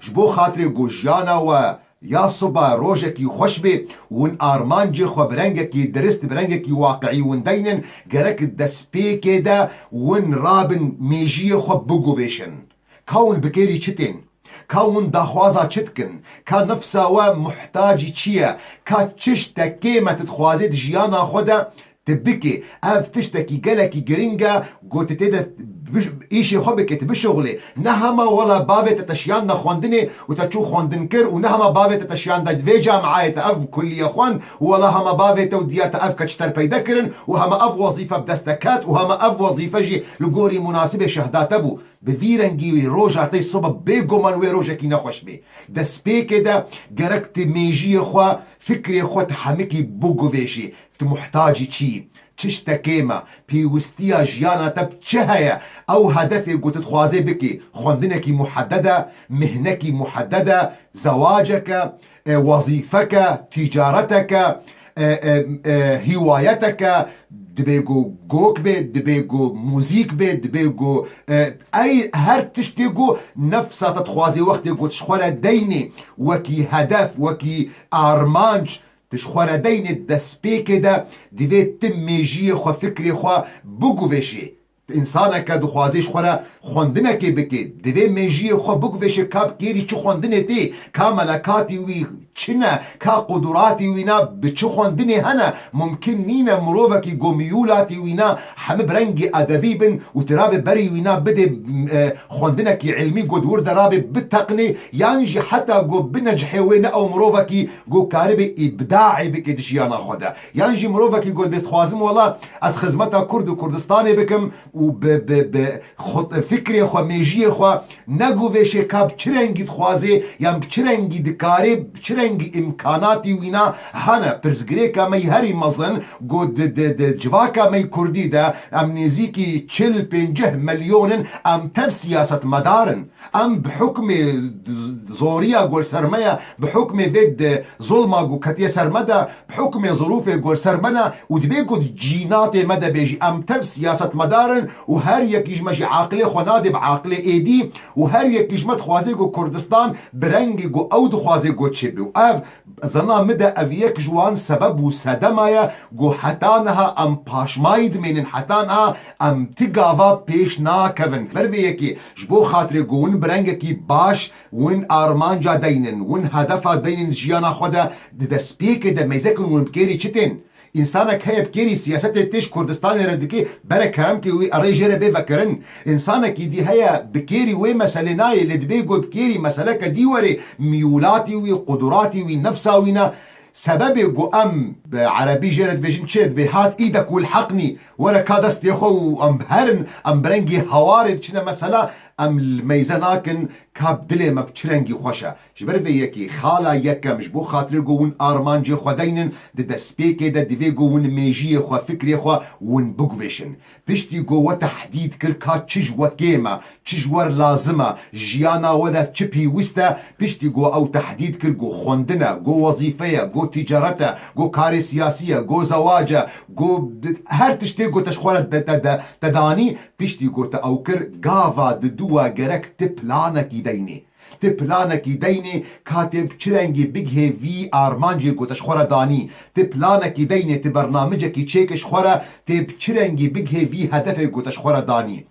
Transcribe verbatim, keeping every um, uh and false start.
Ji bo xatirê ku jiyana we ya siba rojekî xweş bê, win armancê xwe bi rengekî dirist, bi rengekî waqiî win deynin, gerek destpêkê de win rabin mêjiyê xwe biguvêşin. Ka win bi kêrî çi tên? Ka win daxwaza çi dikin? Ka nefsa we muhtacî çi ye? Ka çi tiştekê me tu dixwazê di jiyana xwe de tu bikê? Ev tiştekî gelekî giring e, ku tu tê de biş-, îşê xwe bikê, tu bişuxulê. Ne hema wela bavê te te şiyandine xwendinê û te çû xwendin kir û ne hema bavê te te şiyanda vê camiayê te ev kulliye xwend û wela hema bavê te û diya te ev keç ter peyde kirin û hema ev wezîfe bi dest te ket û hema ev wezîfe jî li gorî munasibê şehda te bû. Bi vî rengî roja te sibe bêguman wê rojekî nexweş bê. Destpêkê de gerek tu mêjiyê xwe, fikrê xwe tu hemikî biguvêşî. Tu muhtacî çi yî? Çi tiştekê me? Pêwistiya jiyana te bi çi heye? Ew hedefê ku tu dixwazê bikî, xwendinekî muhedded e, mihnekî muhedded e, zewacek e, e, wezîfek e, tîcaretek e, e, e, e, hîwayetek e, dibê ku gok bê, dibê ku muzîk bê, dibê ku, e, ey her tiştê ku nefsa te dixwazê wextê ku tu ji xwe re deynê wekî hedef, wekî armanc, tu ji xwe re deynê destpêkê de divê tu mêjiyê xwe, fikrê xwe biguvêşê. Însaneke dixwazê ji xwe re xwendinekê bike, divê mêjiyê xwe biguvêşe ka bi kêrî çi xwendinê tê, ka melekatî wî çi ne, ka quduratî wî ne, bi çi xwendinê hene. Mumkin nîne mirovekî ku miyûlatî wî ne hemî bi rengî edebî bin û tu rabê berî wî ne bidê, e, xwendinekî ilmî ku di wir de rabê biteqinê, yan jî heta ku binecihê wê ne ew mirovekî ku karibê îbdaê bike di jiyana xwe de. Yan jî mirovekî ku dibê dixwazim wela ez xizmeta Kurd û Kurdistanê bikim, û bi, bi, bi xwe, fikrê xwe, mêjiyê xwe neguvêşê ka bi çi rengî dixwazê yan bi çi rengî dikarê, bi çi rengî îmkanatî wîna hene. Pirsgirêka me yî herî mezin ku di, di, di civaka me yî kurdî de em nêzîkî çil pêncî milyon in, em tev siyasetmedar in. Em bi hukmê z-, zoriya ku li ser me ye, bi hukmê vê di zulma ku ketiye ser me de, bi hukmê zirûfê ku li ser me ne û dibê ku di cînatê me de bê jî em tev siyasetmedar in û her yekî ji me jî aqilê xwe nadê bi aqilê êdî û her yekî ji me dixwazê ku Kurdistan bi rengê ku ew dixwazê ku çêbe û ev zana min de ev yek ji wan sebeb û sedema ye ku heta niha em paşmayî dimênin, heta niha em ti gava pêş nakevin. Ji ber vê yekê ji bo xatirê ku hûn bi rengekî baş, hûn armanca deynin, hûn hedefa deynin jiyana xwe de, di destpêkê de meyze kin hûn bi kêrî çi tên. Însanek heye bi kêrî siyasetê tê ji Kurdistanê re dike, bere kerem ke wî erê jê re bê vekirin. Însanekî dî heye bi kêrî wê meselê nayê, lê dibê ku bi kêrî meseleke dî werê, miyûlatî wî, quduratî wî, nefsa wî ne. Sebebê ku em bi erebî jê re dibêjin çi? Dibê hat îdek û lheqnî, were ka destê xwe û em herin, em bi rengî hewarê diçine mesela, em li meyze nakin ka bi dilê me bi çi rengî xweş e. Ji ber vê yekê xala yekem ji bo xatirê ku hûn armancê xwe deynin, di destpêkê de divê ku hûn mêjiyê xwe, fikrê xwe hûn biguvêşin. Piştî ku we tehdîd kir ka çi ji we kêm e, çi ji we lazim e, jiyana we de çi pêwist e, piştî ku ew tehdîd kir ku xwendin e, ku wezîfe ye, ku tîcaret e, ku karê siyasî ye, ku zewac e, ku di-, her tiştê ku te ji xwe re de, de, de, te danî, piştî ku te ew kir, gava didu we gerek ti planekî deynê. Ti planekî deynê ka tê bi çi rengî bigihê vî armancê ku te ji xwe re danî. Ti planekî deynê, ti bernamicekî çêke ji xwe re tê bi çi rengî bigihê vî hedefê ku te ji xwe re danî.